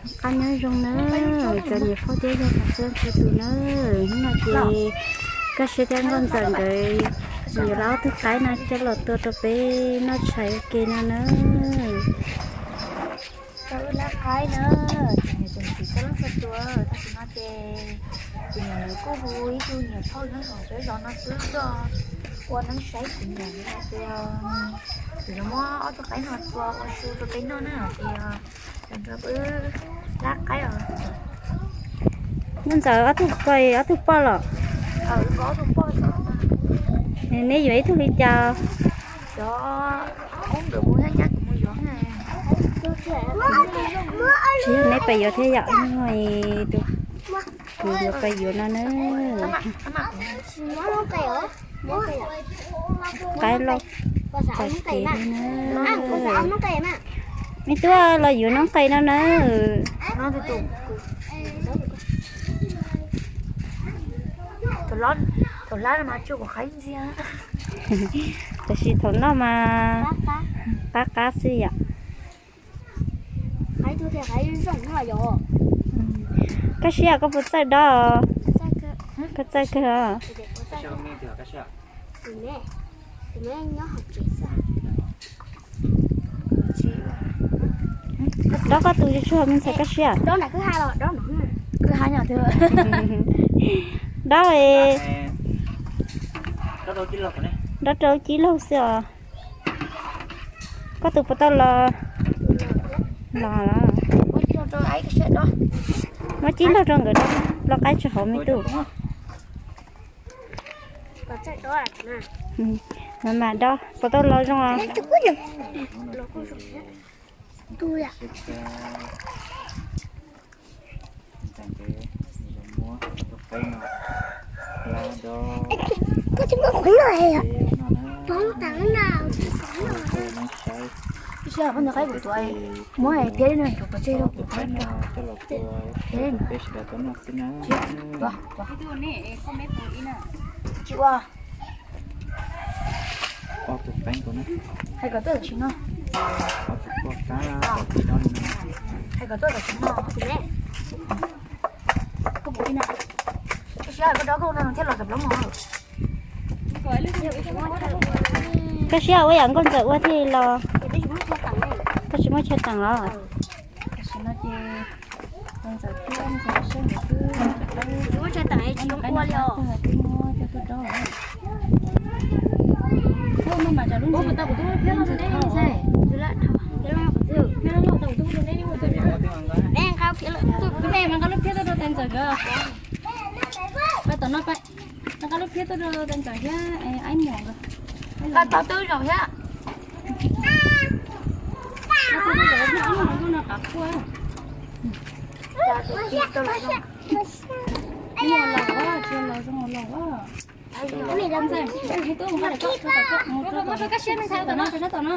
Qab nyob zoo na, cov niam phauj thiab yawg txhua tus na, hnub no ces Kab Siab thiab Nkauj Ntxawm nkawd yuav lawv ob tug qaib no coj los tua rau peb noj tshais ua ke no na. Rau wb lab qaib na, ces niam tseem txiv txoj leej txhua tus, tam sim no ces tus niam lawv kuj hu ib tug niam phauj nyob hauv peb zos no xwb tuaj ua neeb saib kuv niam li hais tias kuv yuav muab ob tug qaib no tua ua su rau peb noj na hais tias los nrog wb lab qaib os. Nkauj Ntxawm ob tug ko ob tug poj los? Neb yuav ib tug li cas? Tsis yog neb pais yuav thiab yom, tus kuv yuav pais yuav no na. Qaib loj txais kev li na. Me tub los yuav noob qes no na. Thaum hlab no mas tsuas kuv qaib ntxiag, tab sis thaum noj mas qab qab xwb yom. Kab Siab, koj puas txawj dob? Koj txawj kawg os. Dob koj tus tsuag me ntxhais Kab Siab. Dob, dob rau cib laug xwb os. Koj tus puas tau los? Los, muab cib laug rau nkawd dob, los qaib tsis hauv me tub. Mam mam dob, puas tau los zoo os? Muab piab li no kuv pov tseg rau kuv. Tsis ua. Hais kom tuaj tsis no. Hais kom tuaj tsis no. Koj siab koj dob koj no thiaj los tawm plaub mos. Koj siab ua yam Nkauj Ntxawm ua thiaj los. Koj tsis muaj chaw teem los? Tam sim no ces Nkauj Ntxawm thiab Nkauj Ntxawm seb nkawd twb, tsis muaj chaw teem tsis zoo ua li os. Twb muab cov lub ntsis tau kuv tub thiab los rau deb ntxhais. Me nqa lub phiab tuaj rau tais Ntxawm nkawd. Pais tom no pais. Nqa lub phiab tuaj rau tais Ntxawm thiab Aib Muas nkawd. Nqa tau twb zaum thiab. Nqa tau twb zaum, no qav kuaj. Tsis los zoo los. Ntxawm, mus tub, mus rau tom no, tom no.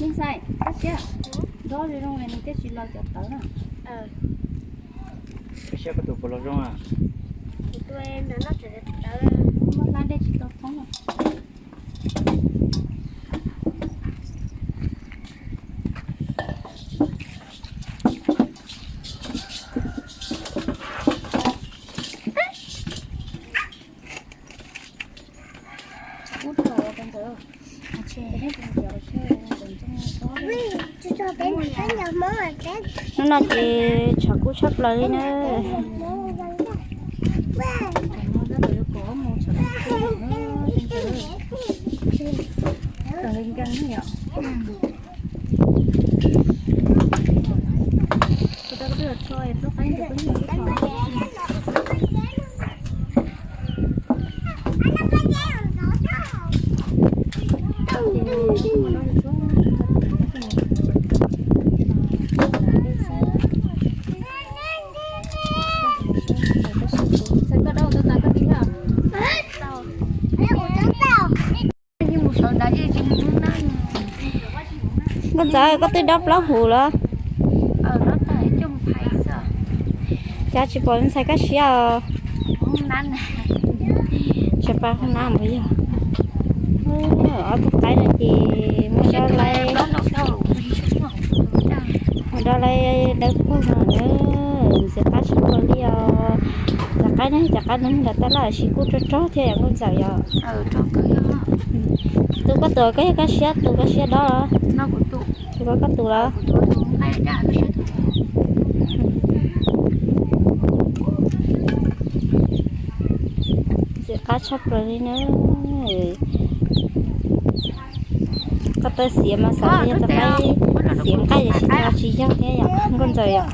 Me ntxhais, koj siab, dob zoo zoo nws thiaj tsis laus cov tawv na. Koj siab koj tus puas los zoo a? Muab hlab dej tsis tau thoob. Hnub no ces tshav kub tshaj plaws li na. Nkauj Ntxawm, koj twb dob plaub hauv los? Cas tsis pom ntxhais Kab Siab os? Tsis pom hoob nab mas yog. Ob tug qaib no ces muaj dob laib, muaj dob laib dawb paug no na. Ntxim qab tshaj plaws li os. Cov qaib ne, cov qaib no nram tab laj sib kub rog rog thiab yom Nkauj Ntxawm yom. Tus koj tus koj yog Kab Siab, tus Kab Siab dob los? Tus koj koj tus los? Ntxim qab tshaj plaws li na. Koj tawb xiav mas xav tias yog tus qaib xiav nqaij tiam sis mas tsis yog thiab yom Nkauj Ntxawm yom.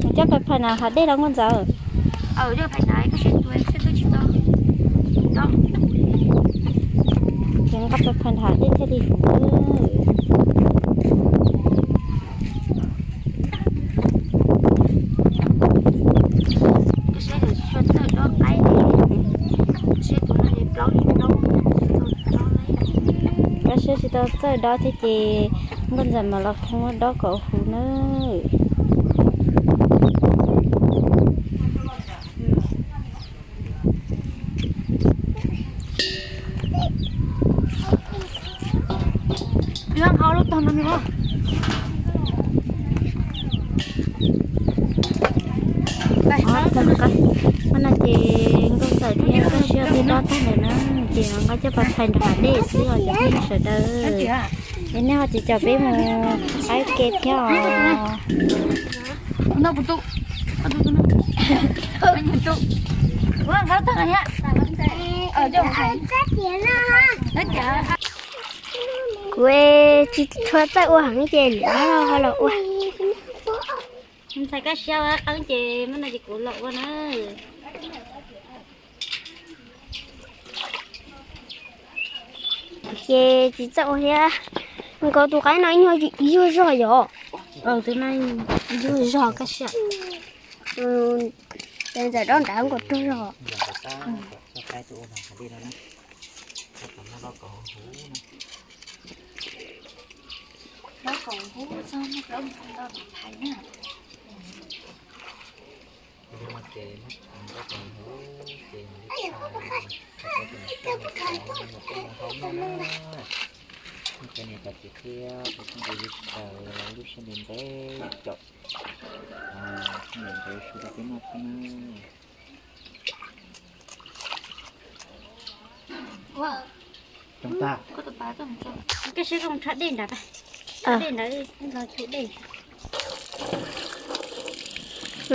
Mus coj phais phais na hav dej los Nkauj Ntxawm. Ces nqa phais phais hav dej thiaj li huv. Kab Siab tsis tau txawj dob thiab ces Nkauj Ntxawm mam los khoo dob kom huv nawb. Hnub no ces Nkauj Ntxawm thiab Kab Siab twb dob tag lawm na, ces nqa coj pais phais nram hav dej xwb os cov phooj ywg sawv daws. Es nej ho tsis caum peb mus qaib ke thiab os. Kuv tsis tshua txawj ua heev ces lwm zaus ho los ua. Ntxhais Kab Siab qeeb ces hnub no ces kuv los ua na. Ces tsis txawj ua thiab. Nkaus tus qaib no ib nyuag yuag zog yom. Tus no yuag zog Kab Siab. Ces ntxawm dob nrad nkaus rog zog. Cov niam cov txiv thiab cov phooj ywg sawv daws, lub sij hawm ntev ntev caum, sij hawm ntev su rau peb noj thiab na. Kab Siab, koj mus rho dej nrad, rho dej nrad los chu dej.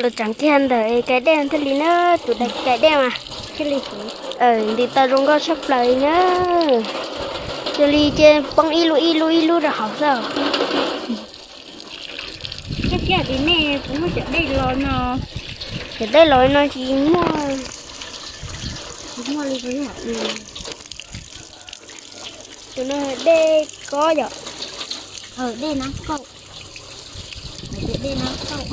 Los tseem kiag ntawm kais dej thiaj li na, tus kais dej mas thiaj li ntim tau zoo nkauj tshaj plaws li na. Cia li ces poob ib lub ib lub ib lub rau hauv xwb. Kab Siab, tim nej puas muaj cov dej los no? Cov dej los no tsis muaj. Tsis muaj li. Tus no dej kob yom. Dej nab kauj. Dej nab kauj.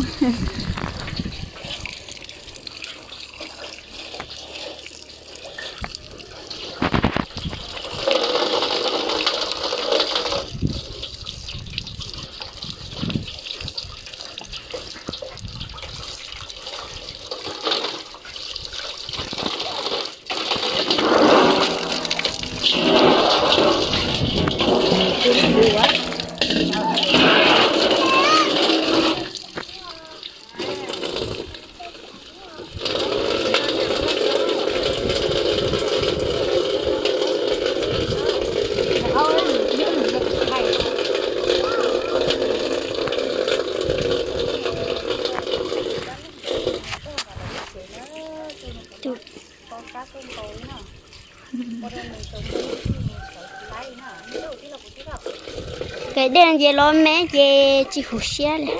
Kais dej ces los me ces tsis huv siab li.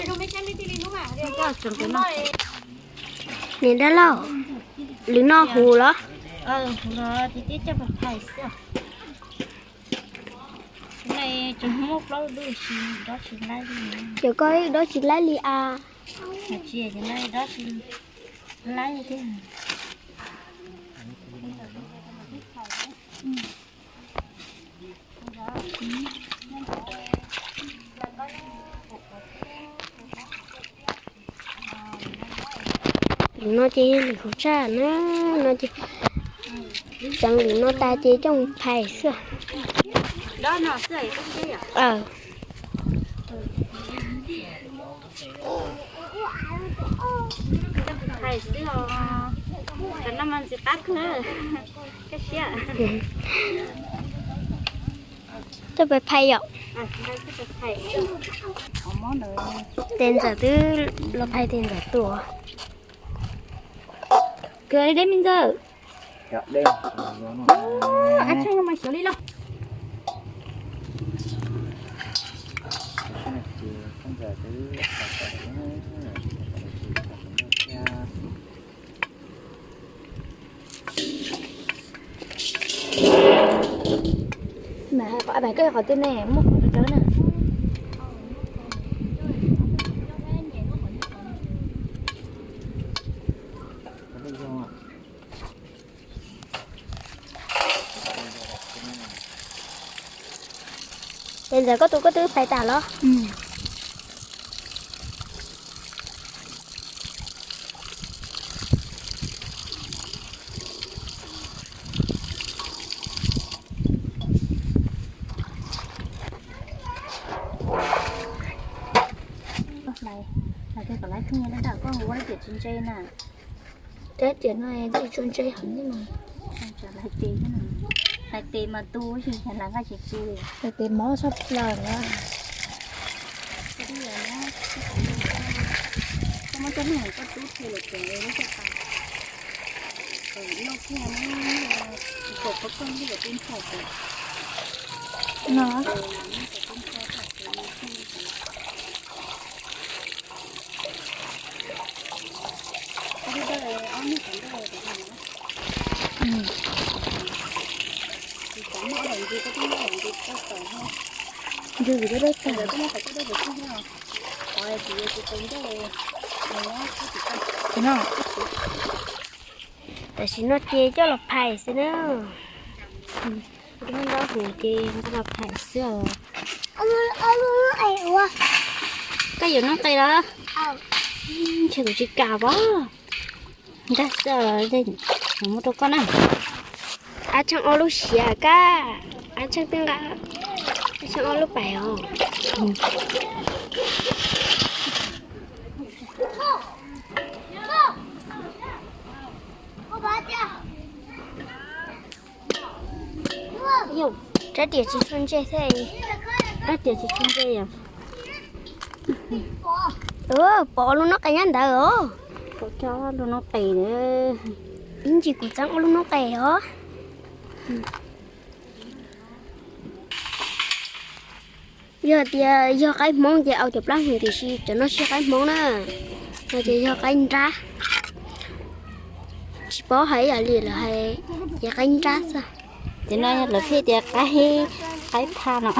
Niam dab laug, lwm no huv los? Huv los ces coj pais phais xwb. Cov ko dob tsis laib li as. Tsis laib thiab. Lwm no ces lwm hauv tshaj na, no ces tseev lwm no tas ces coj mus phais xwb. Coj pais phais yom. Tes ntxawm twb los phais tes ntxawm tuaj. Kawg li deb me ntxawm. Mas koj qhov twg ne, muaj qhov tseeb na. Ces ntawm koj tus koj twb phais tas los? Lais tias no tsis tshua ntse heev no. Lais tes mas tu, lais tes mob tshaj plaws na. No. Tam sim no ces coj los phais xwb na. Ntaub hus ces coj los phais xwb os. Koj yuav noob qes los? Ntshe kuv tsis kam pom. Nrag xwb, muab rau koj na. Ab Tsheej ob lub siav kab, Ab Tsheej twb nqa, Ab Tsheej ob lub pais os. Rab riam tsis tshua ntse thiab. Rab riam tsis tshua ntse yom. Pom lub noob qes nyob ntawd os. Pom cov lub noob qes. Ib ntsis kuv txeeb ua lub noob qes os. Yog tias yog qaib Hmoob ces au cov plab hwv, tiam sis cov no tsis yog qaib Hmoob na, no ces yog qaib nrab. Tsis paub hais ib yam li lawv hais, ces qaib nrab xwb. Ces no lawv thiaj tias qaib, qaib pha no.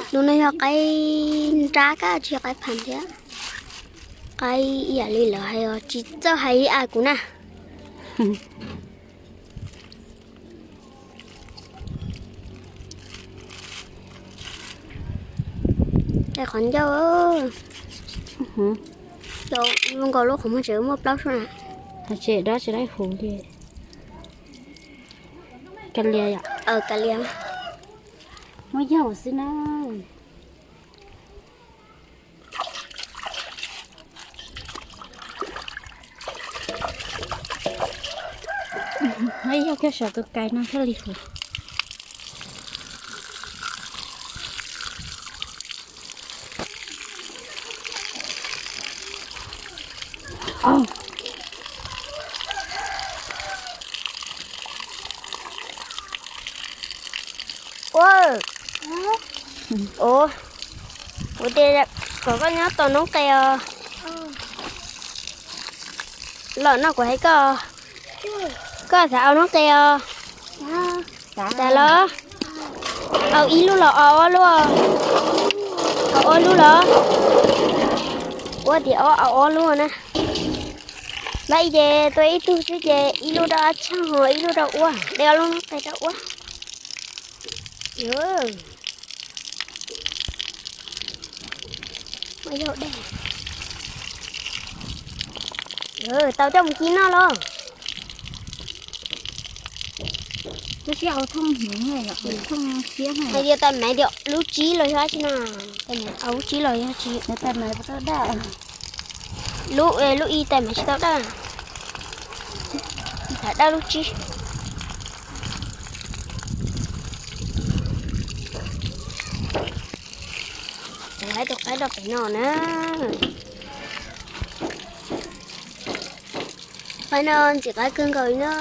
Tus no yog qaib nrab kab, tsis yog qaib pha thiab. Qaib ib yam li lawv hais os, tsis txawj hais li as kuv na. Qhov ncauj, zoo nkaus lub qhov muag tseem muaj plaub sub na. Tseem dob tsis laib huv li. Ka lias yom? Ka lias. Muab yaug xwb na. Yog koj saum tus kais no thiaj li huv. Ua, ua, kuv tias kom koj nyob tom noob qes os. Los no kuv hais koj, koj xav ua noob qes os? Xav los? Au ib lub los au ob lub? Au ob lub los? Ua tias au ob lub na. Npaj ib ces tua ib tug xwb ces ib lub rau Ab Tshaj ho ib lub rau Ua, de ob lub qe rau Ua. Tau coj mus ci noj los? Lub sib hau thooj hnyuv, thooj siab. Hais tias tais maiv tias lub tsib los yog dab tsi no? Tais maiv lub tsib los yog tsis, tais maiv tau daj. Lub, lub ib tais maiv tsis tau daj. Tham daj lub tsib. Ces hais tus qaib rau pem no na. Qaib no ntxim qab kawg nkaus li na.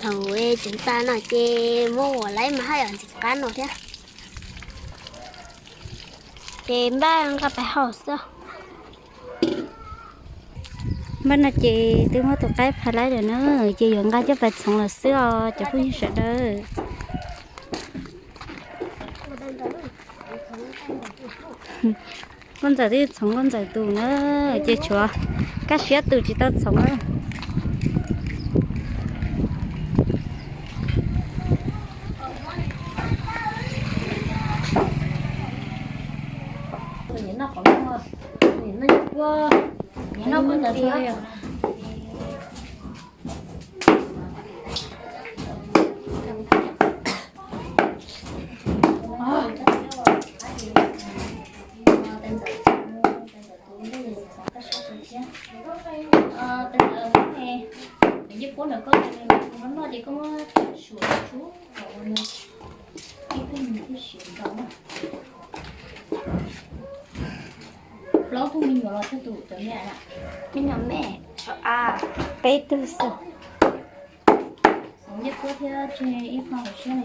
Thaum tseem tas no ces muab ua laib mas haj yam ntxim qab no thiab. Ces npaj nqa pais hau xwb. Npaj no ces twb muab tus qaib phais laib lawm na, ces yuav nqa coj pais txhoov lawm xwb os cov phooj ywg sawv daws. Nkauj Ntxawm twb txhoov Nkauj Ntxawm tus na, ces tshuav Kab Siab tus tsis tau txhoov na. Plaub tug me nyuam los tug tus cov me, me nyuam me, peb tug xwb. Nyiaj kuab thiab tseg ib qho hauv siab no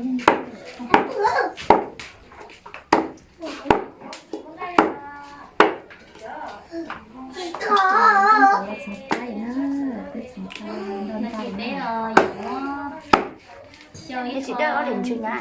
yeej tsis dawj ob lwm ntsws na.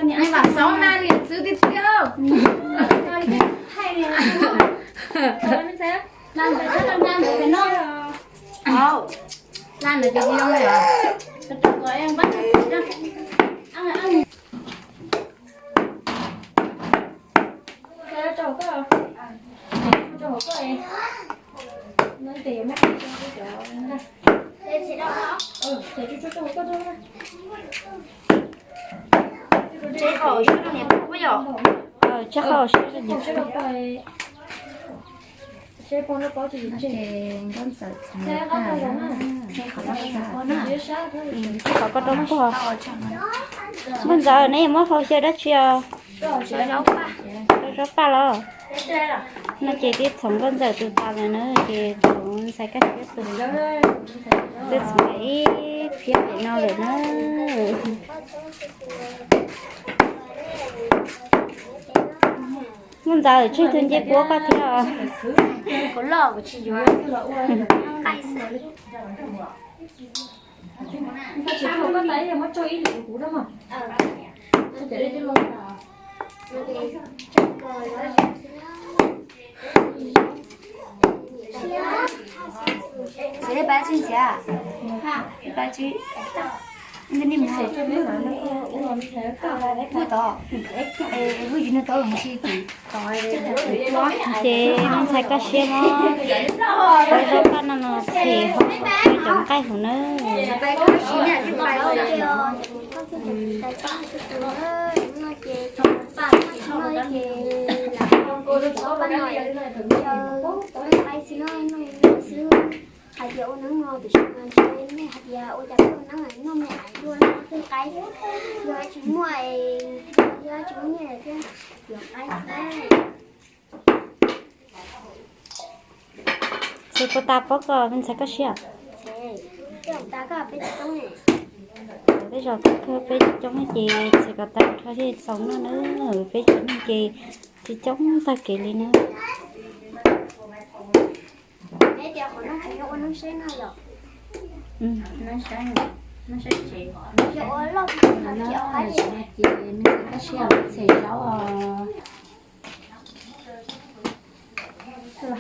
Nws vam xauv na niam txwv tiag tiag. Tsib qhov koj rau puag. Nkauj Ntxawm, neb yuav muab hau xyaw dab tsi os? Rau zaub paj los? No ces twb txhoov Nkauj Ntxawm tus tas lawm na, ces txhoov ntxhais Kab Siab tus. Twb txhoov ib phiab pem no lawm na. Nkauj Ntxawm, tseg tus nce puab koj thiab os. Ces me ntxhais Kab Siab muab zaub paj no no phem cov nqaij hauv na. Hais tias ua neeb no tiam sis mas ntshe nej hais tias ua cas peb ua neeb noj me ais dua no tej qaib, yog tsis muaj, yog tsis muaj nyiaj thiab yuav qaib thiab. Xwb puas tas pob koj me ntxhais Kab Siab? Tej tas koj peb tsis toob ne. Peb zos thawj thawj peb coob ces txiv kom tau rho thiaj txaus noj na. Peb cov neeg ces tsis coob tag kev li na.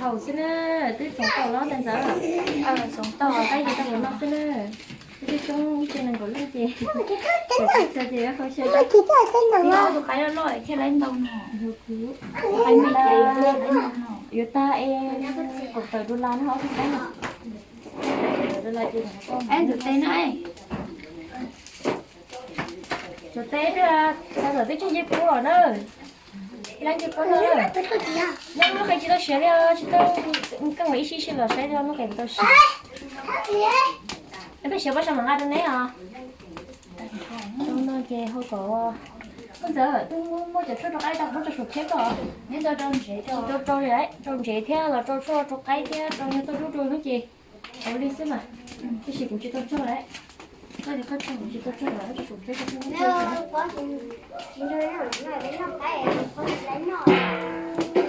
Haus xwb na, twb txoov tau los ntawd. Txoov tau qaib ces tau noj xwb na. Twb coob ib tse nees nkaum leej ces, ces qaib loj loj thiaj laiv ntau no. Yuav tag es kaum tawm dollar no, kaum tawm dollar ces, ntxuav tes na. Ntxuav tes, sawv daws twb tsis nce puv na. Lab nce puv no, neb lub qe tsis tau siav li os, tsis tau, keej ua ib sij sij los saib lub qe tau siav. Neb peb siav pab sawv mam nqa rau neb os. Zoo no ces hau kom, koj ntxawm twb muab cov tshuaj rau qaib tau, muab rau saum tsheb ko. Rau, rau ntsev thiab los rau tshuaj rau qaib thiab rau nyuag tuaj dub rau hnub ces hauv li xwb mas. Tab sis kuv tsis tau tshuaj lawm. Koj tsis tau tshuaj, kuv tsis tau tshuaj lawm, rau saum tsheb ko.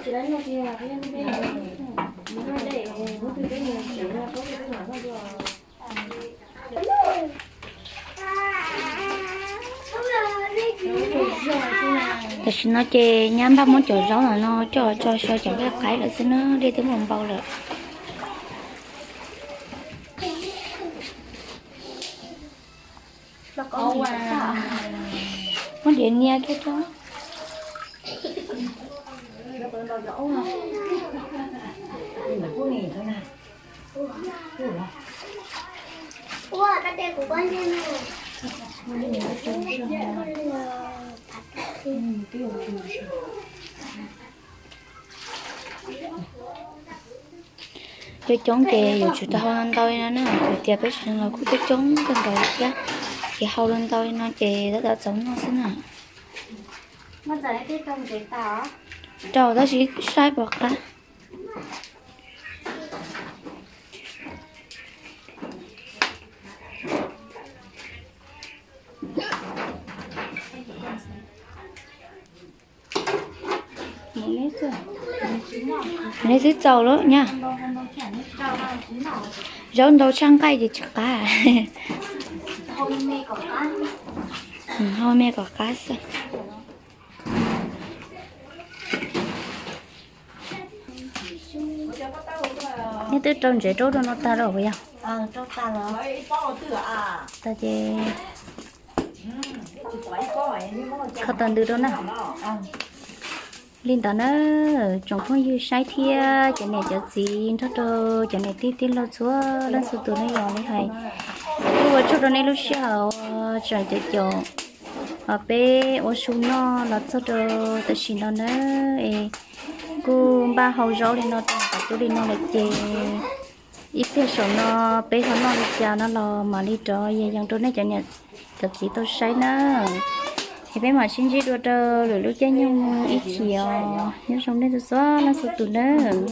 Tsis laiv noj tiag, tam sim no ces nyab npaj muab cov zaub no coj tso so cov nqaij qaib lawm xwb na, dej twb muaj npau lawm. Muab diav nias kiag rau. Coob coob ces yuav tsum tau hau ntau li no na, vim tias peb tsev neeg los kuj coob coob kawg nkaus thiab, ces hau los ntau li no ces tab tom txaus noj xwb na. Rau tab sis saib pom qab. Neb twb txaus lawm nyab. Zaub ntau tshaj nqaij ces tsis qab. Hau me kom qab xwb. Neb twb rau ntsev raub rau no tag lawm puas yog? Tag ces kho tau ntws rau na. Li ntawd na, tsoom phooj ywg saib thiab cov niam cov txiv nrog rau cov niam tij tij laug txhua leej txhua tus nej yog li hais, kuj ua tsaug rau nej lub sij hawm tseem caum caum peb ua su noj los txog rau tam sim no na. Es kuj npaj hau zaub li no rau tom tub li no lawm ces ib pliag saum no peb ho noj li cas no los mam li rov yees rau nej cov niam cov txiv tau saib na. Es peb mam sib ntsib dua rau lwm lub caij nyoog ib chim os. Nyob zoo nej txhua leej txhua tus nawb.